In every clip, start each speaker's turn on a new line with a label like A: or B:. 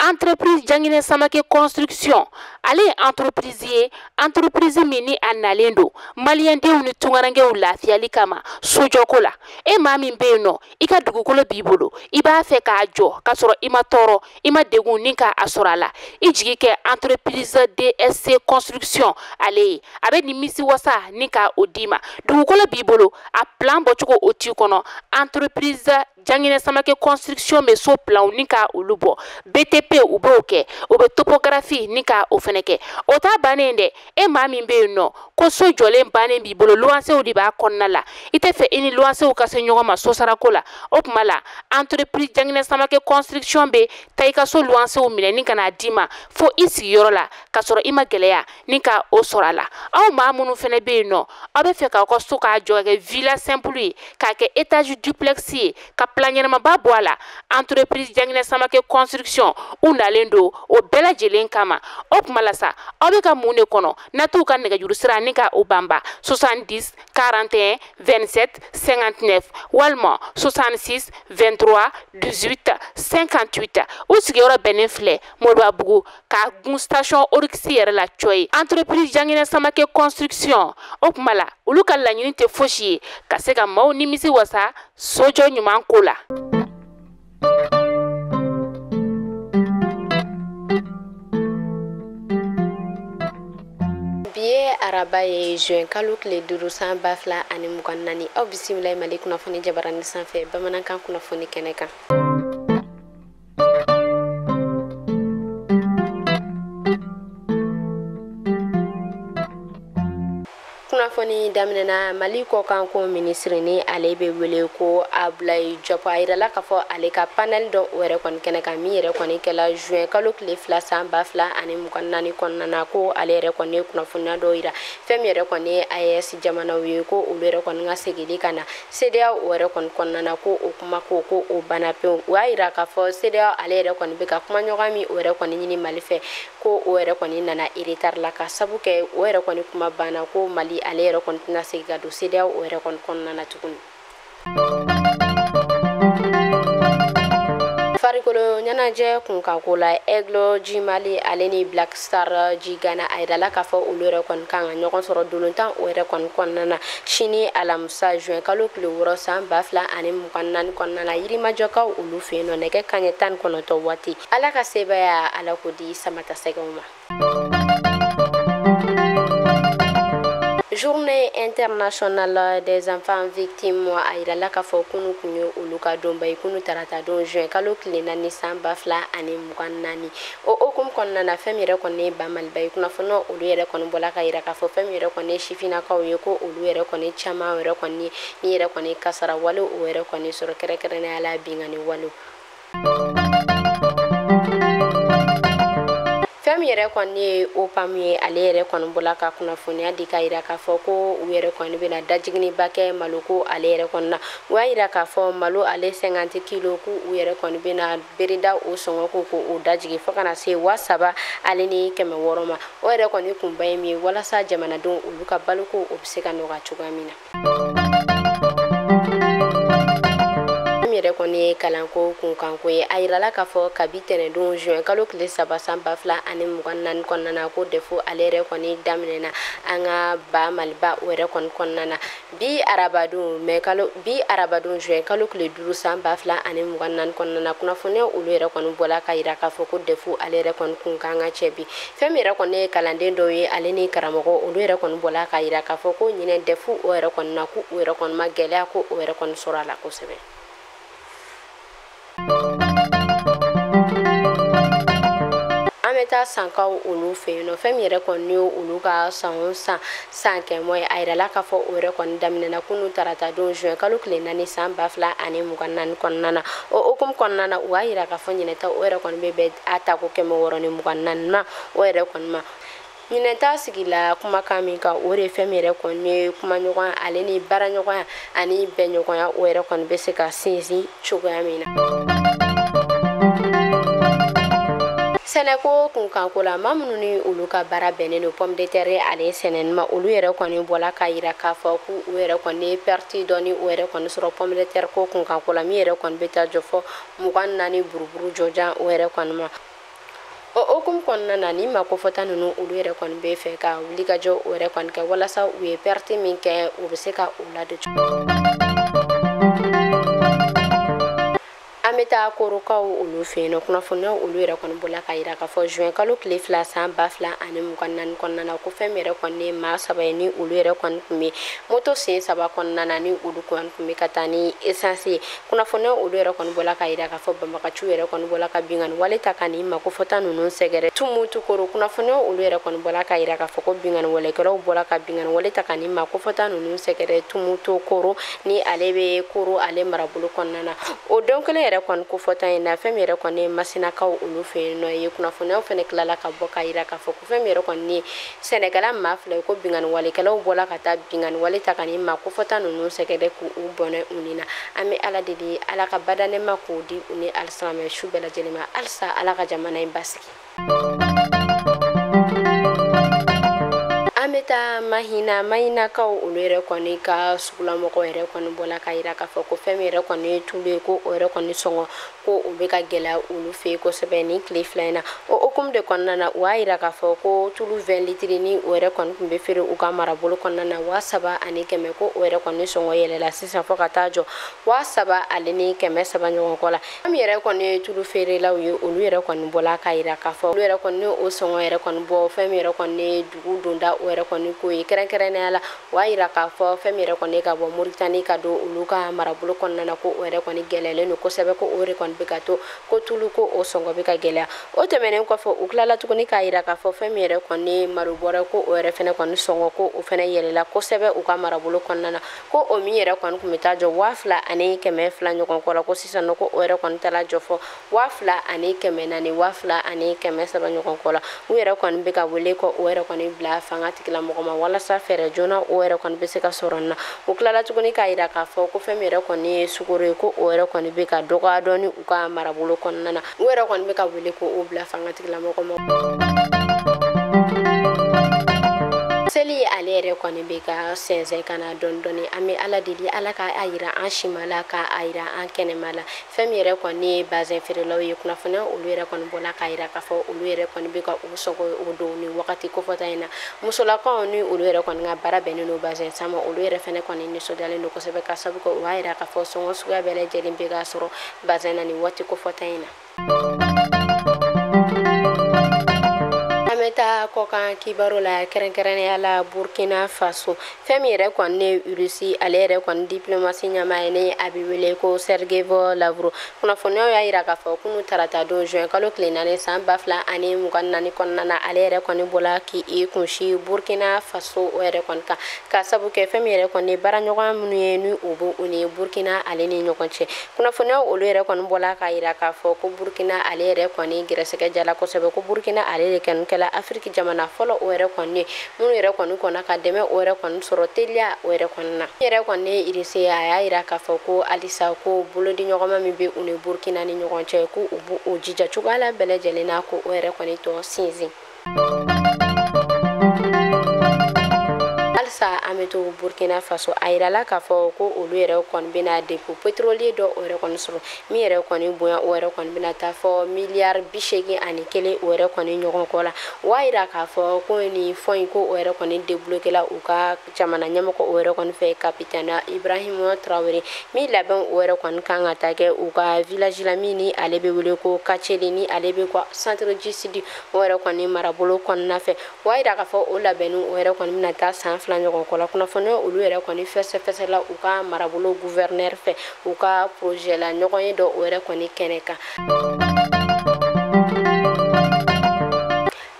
A: Entreprise Janginɛ Samake Construction, ale ye entreprise ye, entreprise min ni a nalen don maliyɛndenw ni tunkarankew lafiyali kama sojɔko la. E maa min bɛ yen nɔ, i ka dugukolo b'i bolo, i b'a fɛ k'a jɔ k'a sɔrɔ i ma tɔɔrɔ, i ma degun ni k'a sɔrɔ a la, i jigi kɛ entreprise DSC Construction ale ye. A bɛ nimisi wasa ni ka o d'i ma. Dugukolo b'i bolo, a plan bɔcogo o t'i kɔnɔ, entreprise Janginɛ Samake Construction bɛ so planw ni ka olu bɔ. BTP u b'o kɛ, u bɛ topographie ni ka o fɛnɛ kɛ. O t'a bannen dɛ, e maa min bɛ yen nɔ ko so jɔlen bannen b'i bolo, luwansew de b'a kɔnɔna la, i tɛ fɛ i ni luwansew ka se ɲɔgɔn ma sosarako la, o tuma la entreprise Janginɛ Samake Construction bɛ taa i ka so luwansew minɛ ni ka n'a d'i ma fo i sigiyɔrɔ la, k'a sɔrɔ i ma gɛlɛya ni ka o sɔrɔ a la. Aw maa minnu fɛnɛ bɛ yen nɔ, aw bɛ fɛ k'aw ka so k'a jɔ ka kɛ villa simple ye, k'a kɛ étage duplex ye, ka plan ɲɛnamaba bɔ a la, entreprise Janginɛ Samake Construction u nalen don o bɛɛ lajɛlen kama. O tuma la sa, aw bɛ ka mun de kɔnɔ? Na t'u ka nɛgɛjuru sira ni ka o banba 70 41 27 59 walima 66 23 18 58. U sigiyɔrɔ bɛnnen filɛ Moribabugu ka gun station Oryx yɛrɛ la cɔ ye. Entreprise Janginɛ Samake Construction, o tuma la olu ka laɲini tɛ fosi ye ka se ka maaw nimisi wasa sojɔ ɲuman ko la.
B: Bi ye araba ye, juin kalo tile 5 san 2024. Aw bisimila Mali kunnafoni jabarani sanfɛ bamanankan kunnafoni kɛnɛ kan. Kunnafoni daminɛna Mali kɔkanko minisiri ni ale bɛ wele ko Abulayi Jɔp, a yirala k'a fɔ ale ka panel dɔ o yɛrɛ kɔni kɛnɛ kan min yɛrɛ kɔni kɛla juin kalo tile 2 san 2024 kɔnɔna na, ko ale yɛrɛ kɔni ye kunnafoniya dɔw yira fɛn min yɛrɛ kɔni ye AES jamanaw ye, ko olu yɛrɛ kɔni ka seginni ka na CEDEAO o yɛrɛ kɔni kɔnɔna na, ko o kuma ko o banna pewu. U y'a yira k'a fɔ CEDEAO ale yɛrɛ kɔni bɛ ka kumaɲɔgɔn min o yɛrɛ kɔni ɲini Mali fɛ, ko o yɛrɛ kɔni nana retard la ka sabu kɛ o yɛrɛ kɔni kuma banna, ko Mali ale yɛrɛ kɔni tɛna segin ka don CEDEAO o yɛrɛ kɔni kɔnɔna na tuguni. Farikolo ɲɛnajɛ kunkanko la, Aigle du Mali ale ni Black Star du Ghana, a yirala k'a fɔ olu yɛrɛ kɔni kan ka ɲɔgɔn sɔrɔ dolontan o yɛrɛ kɔni kɔnɔna na sini alamisa juin kalo tile 6 san 2024 kɔnɔna na, Yirimajɔkaw olu fɛ yen nɔ nɛgɛ kanɲɛ 19 waati. Ala ka sebaaya Ala k'o di Samata Sɛgɛw ma. Journée internationale des enfants victimes, a yirala k'a fɔ kunu kun ye olu ka donba ye, kunu tarata don juin kalo tile 4 san 2024. O hukumu kɔnɔna na, fɛn min yɛrɛ kɔni ye ba Maliba ye, kunnafoniyaw olu yɛrɛ kɔni bɔla ka yira k'a fɔ fɛn min yɛrɛ kɔni ye sifinnakaw ye, ko olu yɛrɛ kɔni caman yɛrɛ kɔni ni yɛrɛ kɔni kasara wale o yɛrɛ kɔni sɔrɔ, kɛrɛnkɛrɛnnenya la binkanni walew. Fɛn min yɛrɛ kɔni ye OPAM ye, ale yɛrɛ kɔni bɔla ka kunnafoniya di ka yira k'a fɔ ko u yɛrɛ kɔni bɛna dajiginniba kɛ maloko ale yɛrɛ kɔni na. U y'a yira k'a fɔ malo ale 50 kilo k'u yɛrɛ kɔni bɛna bere da o sɔngɔ ko k'o dajigin fo ka na se 3600 ma. O yɛrɛ kɔni kunba ye min ye, walasa jamanadenw olu ka baloko o bɛ se ka nɔgɔya cogoya min na. Yɛrɛ kɔni ye kalanko kunkanko ye, a yirala k'a fɔ kabi tɛnɛndon juin kalo tile 3 san 2024 kɔnɔna na, ko DEF ale yɛrɛ kɔni daminɛna an ka ba Maliba o yɛrɛ kɔni kɔnɔna na bi arabadon mɛ kalo bi arabadon juin kalo tile 5 san 2024 kɔnɔna na. Kunnafoniya olu yɛrɛ kɔni bɔla ka yira k'a fɔ ko DEF ale yɛrɛ kɔni kun kan ka cɛ bi. Fɛn min yɛrɛ kɔni ye kalanden dɔw ye ale ni karamɔgɔ, olu yɛrɛ kɔni bɔla ka yira k'a fɔ ko ɲinɛ DEF o yɛrɛ kɔni na, k'u yɛrɛ kɔni ma gɛlɛya ko o yɛrɛ kɔni sɔrɔ a la kosɛbɛ. An bɛ taa sankaw olu fɛ yen nɔ, fɛn min yɛrɛ kɔni ye olu ka san o san san kɛmɛ ye, a yirala k'a fɔ o yɛrɛ kɔni daminɛna kunu tarata don juin kalo tile 4 san 2024 kɔnɔna na. O hukumu kɔnɔna na, u y'a yira k'a fɔ ɲinɛta o yɛrɛ kɔni bɛ bɛn a tako 624 ma o yɛrɛ kɔni ma. Ɲinɛta sigila kumakan min kan, o de fɛn min yɛrɛ kɔni ye kumaɲɔgɔnya ale ni baaraɲɔgɔnya ani bɛnɲɔgɔnya o yɛrɛ kɔni bɛ se ka sinsin cogoya min na. Sɛnɛko kunkanko la, maa minnu ni olu ka baara bɛnnen don pomme de terre ale sɛnɛni ma, olu yɛrɛ kɔni bɔla ka yira k'a fɔ k'u yɛrɛ kɔni ye perte dɔɔni o yɛrɛ kɔni sɔrɔ pomme de terre ko kunkanko la, min yɛrɛ kɔni bɛ taa jɔ fɔ 24 buruburu jɔjan o yɛrɛ kɔni ma. O hukumu kɔnɔna na, ni maa kofɔta ninnu olu yɛrɛ kɔni bɛ fɛ ka wulikajɔ o yɛrɛ kɔni kɛ walasa u ye perte min kɛ, u bɛ se ka o ladon. An bɛ taa Korokaw olu fɛ yen nɔ. Kunnafoniyaw olu yɛrɛ kɔni bɔla ka yira k'a fɔ juin kalo tile 2 san 2024 kɔnɔna na, ko fɛn min yɛrɛ kɔni ye maa 3 ye, ni olu yɛrɛ kɔni tun bɛ moto sen 3 kɔnɔna na, ni olu kɔni tun bɛ ka taa ni essence ye. Kunnafoniyaw olu yɛrɛ kɔni bɔla ka yira k'a fɔ banbagaciw yɛrɛ kɔni bɔla ka binkanni wale ta ka nin makofɔta ninnu sɛgɛrɛ Tumutu Koro. Kunnafoniyaw olu yɛrɛ kɔni bɔla ka yira k'a fɔ ko binkanni walekɛlaw bɔla ka binkanni wale ta ka nin makofɔta ninnu sɛgɛrɛ Tumutu Koro, ni ale bɛ Koro ale marabolo kɔnɔna na. O don kelen yɛrɛ kɔni kofɔta in na, fɛn min yɛrɛ kɔni ye Masinakaw olu fɛ yen nɔ ye, kunnafoniyaw fɛnɛ tilala ka bɔ ka yira k'a fɔ ko fɛn min yɛrɛ kɔni ye sɛnɛkɛla maa 2 ye, ko binkanni walekɛlaw bɔla ka taa binkanni wale ta ka nin maa kofɔta ninnu sɛgɛrɛ k'u bɔnɛ u ni na. An bɛ Ala deli, Ala ka badanɛma k'o di u ni alisilamɛ su bɛɛ lajɛlen ma. Halisa Ala ka jamana in basigi. An bɛ taa Mahina. Mahinakaw olu yɛrɛ kɔni ka sugulamɔgɔw yɛrɛ kɔni bɔla ka yira k'a fɔ ko fɛn min yɛrɛ kɔni ye tulu ye, ko o yɛrɛ kɔni sɔngɔ ko o bɛ ka gɛlɛya olu fɛ yen kosɛbɛ nin tile 2 in na. O hukumu de kɔnɔna na, u y'a yira k'a fɔ ko tulu 20 litiri ni o yɛrɛ kɔni tun bɛ feere u ka marabolo kɔnɔna na 3100, ko o yɛrɛ kɔni sɔngɔ yɛlɛla sisan fo ka taa jɔ 3300 ɲɔgɔn kɔ la. Fɛn min yɛrɛ kɔni ye tulu feerelaw ye, olu yɛrɛ kɔni bɔla ka yira k'a fɔ olu yɛrɛ kɔni o sɔngɔ yɛrɛ kɔni bɔ fɛn min yɛrɛ kɔni ye dugu donda o yɛrɛ kɔni ko ye kɛrɛnkɛrɛnnenya la. O y'a yira k'a fɔ fɛn min yɛrɛ kɔni ka bɔ Moritani ka don olu ka marabolo kɔnɔna na, ko o yɛrɛ kɔni gɛlɛyalen don kosɛbɛ, ko o yɛrɛ kɔni bɛ ka to ko tulu ko o sɔngɔ bɛ ka gɛlɛya. O tɛmɛnen kɔfɛ, u tilala tuguni k'a yira k'a fɔ fɛn min yɛrɛ kɔni ye malo bɔrɛ, ko o yɛrɛ fɛnɛ kɔni sɔngɔ ko o fɛnɛ yɛlɛla kosɛbɛ u ka marabolo kɔnɔna na, ko o min yɛrɛ kɔni tun bɛ taa jɔ 2200 ɲɔgɔn kɔ la, ko sisan nɔ ko o yɛrɛ kɔni taara jɔ fɔ 2400, 2300 ɲɔgɔn kɔ la. U yɛrɛ kɔni bɛ ka wele ko o yɛrɛ kɔni bila fanga tigilamɔgɔ ma walasa fɛɛrɛ joona o yɛrɛ kɔni bɛ se ka sɔrɔ nin na. U tilala tuguni k'a yira k'a fɔ ko fɛn min yɛrɛ kɔni ye sukaro ye, ko o yɛrɛ kɔni bɛ ka dɔgɔya dɔɔni u ka marabolo kɔnɔna na. U yɛrɛ kɔni bɛ ka wele ko o bila fanga tigilamɔgɔ ma. Seli ale yɛrɛ kɔni bɛ ka sɛnsɛn ka na dɔɔni dɔɔni. An bɛ Ala deli, Ala ka a yira an sima la, ka a yira an kɛnɛma la. Fɛn min yɛrɛ kɔni ye bazɛn feerelaw ye, kunnafoniya olu yɛrɛ kɔni bɔla k'a yira k'a fɔ olu yɛrɛ kɔni bɛ ka u sɔgɔ o don ni wagati kofɔta in na. Musolakaw ni olu yɛrɛ kɔni ka baara bɛnnen don bazɛn san ma, olu yɛrɛ fɛnɛ kɔni nisɔndiyalen don kosɛbɛ, ka sabu kɛ u b'a yira k'a fɔ sɔngɔ suguya bɛɛ lajɛlen bɛ ka sɔrɔ bazɛn na nin waati kofɔta in na. An bɛ taa kɔkan kibaru la, kɛrɛnkɛrɛnnenya la Burkina Faso. Fɛn min yɛrɛ kɔni ye Rusi ale yɛrɛ kɔni diplomasi ɲɛmaa ye, ni a bɛ wele ko Sergei Lavrov. Kunnafoniyaw y'a yira k'a fɔ kunu tarata don juin kalo tile 4 san 2024 kɔnɔna na, ale yɛrɛ kɔni bɔla k'i kunsi Burkina Faso o yɛrɛ kɔni kan, ka sabu kɛ fɛn min yɛrɛ kɔni ye baaraɲɔgɔn minnu ye ni u bɛ u ni Burkina ale ni ɲɔgɔn cɛ. Kunnafoniyaw olu yɛrɛ kɔni bɔla k'a yira k'a fɔ ko Burkina ale yɛrɛ kɔni gɛrɛsɛgɛ jala kosɛbɛ, ko Burkina ale de kɔni kɛla Afiriki jamana fɔlɔ o yɛrɛ kɔni minnu yɛrɛ kɔni kɔnna ka dɛmɛ o yɛrɛ kɔni sɔrɔ teliya o yɛrɛ kɔni na. Yɛrɛ kɔni ye Irisi ye, a y'a yira k'a fɔ ko halisa ko bolodiɲɔgɔnma min bɛ u ni Burkina ni ɲɔgɔn cɛ, ko u b'u jija cogoya la bɛɛ lajɛlen na ko o yɛrɛ kɔni tɔ sinsin. Halisa an bɛ to Burkina Faso, a yirala k'a fɔ ko olu yɛrɛ kɔni bɛna dépôt pétrolier dɔ o yɛrɛ kɔni sɔrɔ min yɛrɛ kɔni bonya o yɛrɛ kɔni bɛna taa fɔ miliyari 81 o yɛrɛ kɔni ɲɔgɔn kɔ la. O b'a yira k'a fɔ ko nin fɔn in ko o yɛrɛ kɔni débloqué la u ka jamana ɲɛmɔgɔ o yɛrɛ kɔni fɛ, capitaine Ibrahim Traoré, min labɛn o yɛrɛ kɔni kan ka taa kɛ u ka village la min ni ale bɛ wele ko Kaceli, ni ale bɛ ka centre du sud o yɛrɛ kɔni marabolo kɔnɔna fɛ. O b'a yira k'a fɔ o labɛnni o yɛrɛ kɔni bɛna taa san 2 ɲɔgɔn kɔ la. Kunnafoniya olu yɛrɛ kɔni fɛsɛfɛsɛ la u ka marabolo gouverneur fɛ u ka projet la ɲɔgɔn ye dɔ o yɛrɛ kɔni kɛnɛ kan.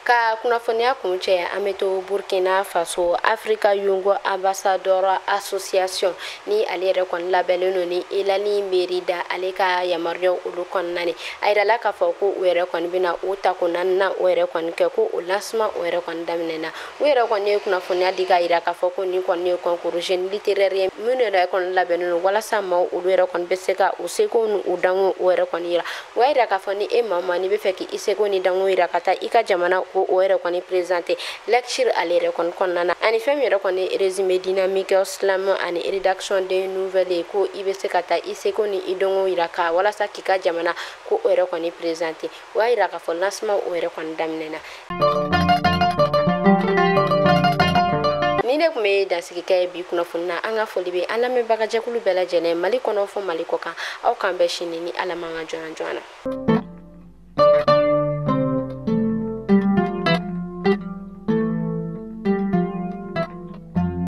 B: Ka kunnafoniya kuncɛ, an bɛ to Burkina Faso, Africa Young Ambassador Association ni ale yɛrɛ kɔni labɛnnen don ni Elani Merida ale ka yamaruyaw olu kɔnɔna ni a yirala k'a fɔ ko u yɛrɛ kɔni bɛna o tako naaninan o yɛrɛ kɔni kɛ, ko o lancement o yɛrɛ kɔni daminɛna. U yɛrɛ kɔni ye kunnafoniya di k'a yira k'a fɔ ko nin kɔni ye concours jeune littéraire ye minnu yɛrɛ kɔni labɛnnen don walasa maaw olu yɛrɛ kɔni bɛ se ka u seko ni u danko o yɛrɛ kɔni yira. O y'a yira k'a fɔ ni e maa o maa n'i bɛ fɛ k'i seko ni danko yira ka taa i ka jamana ko o yɛrɛ kɔni kɔni présenter lecture ale yɛrɛ kɔni kɔnɔna na, ani fɛn min yɛrɛ kɔni résumé dynamique, slam ani rédaction de nouvelle, ko i bɛ se ka taa i seko ni i dɔnko yira ka walasa k'i ka jamana ko o yɛrɛ kɔni présenter. O y'a yira k'a fɔ lancement o yɛrɛ kɔni daminɛna. Ni ne tun bɛ dansigi kɛ bi kunnafoni na, an ka foli bɛ an lamɛnbagajɛkulu bɛɛ lajɛlen, Mali kɔnɔ fɔ Mali kɔ kan. Aw k'an bɛn sini ni Ala m'an ka joona joona.